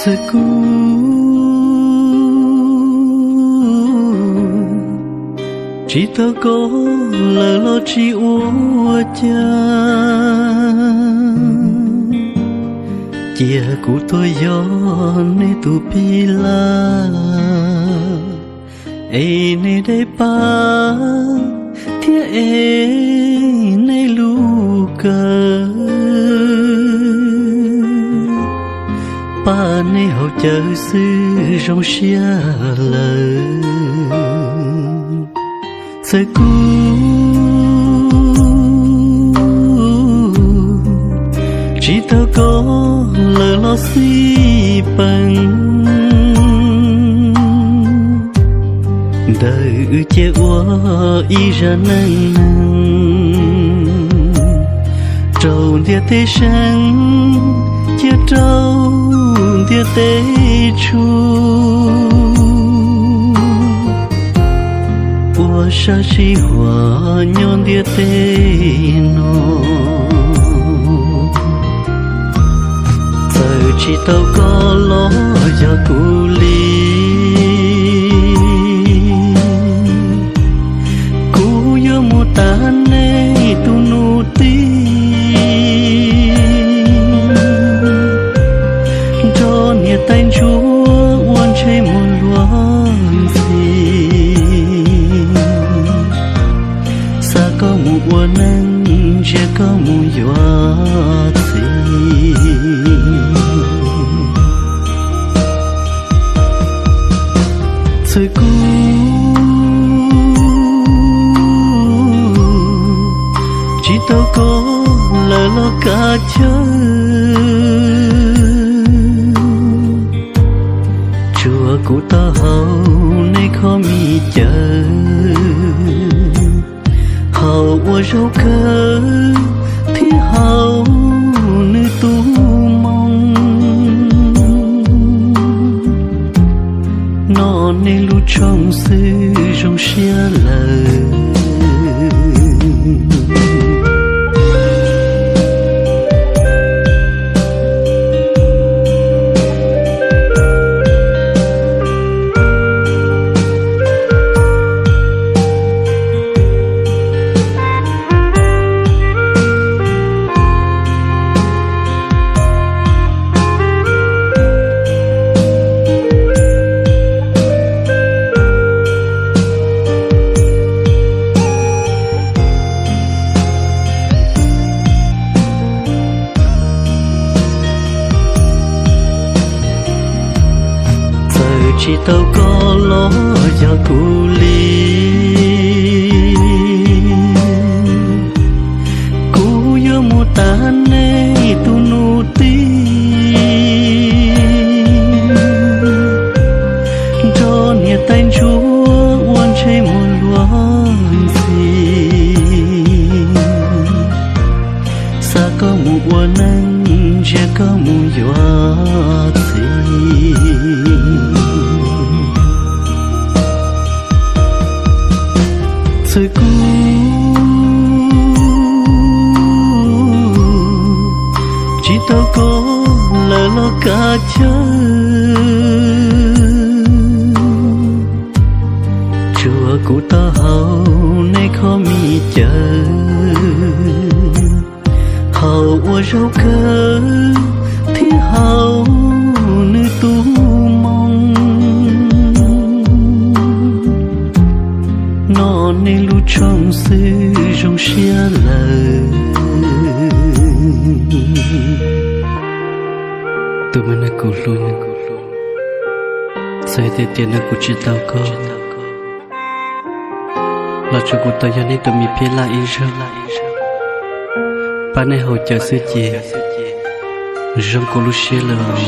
Txawm kuv tsis tau koj lawm los tsis ua cas, cia kuv tuaj yog nej tus pij laj, es nej dej pab thiab es nej lub kawm, pab nej haus cawv xwb zoo siab lawm. Txawm kuv tsis tau koj lawm los xij peem, ntawm wb cia ua ib zaj neej neeg, rau ntiaj teb seev, cia rau ntiaj teb tshua, ua sab sij huam nyob ntiaj teb no. Txawm tsis tau koj los yog kuv li, kuv yuav mus tas nej tus nus tij, nrog niam tais ntsuag ua ntsej muag luag ntxhi, xa koj mus ua neej, ntsia koj mus yuav txiv. Txawm kuv tsis tau koj lawm los kav chaw, tsuas kuv tau haus nej kho mi cawv, haus ua zaub kawg thiab haus nws tus moo, noj nej lub tshooj xwb zoo siab lawm. Txawm tsis tau koj los yog kuv li, kuv yuav mus tas nej tus nus tij, nrog niam tais ntsuag ua ntsej muag luag ntxhi, xa koj mus ua neej, ntsia koj mus yuav txiv. Txawm kuv tsis tau koj lawm los kav chaw, tsuas kuv tau haus nej kho mi cawv, haus ua zaub kawg thiab haus nws tus moo, noj nej lub tshooj xwb zoo siab lawm. Tus me neeg kuv hlub, txawm tias tiam no kuv tsis tau koj los tsuas kuv tau yog nej tus me pij laj ib zaug, pab nej haus cawv xwb ces zoo kuv lub siab lawm os.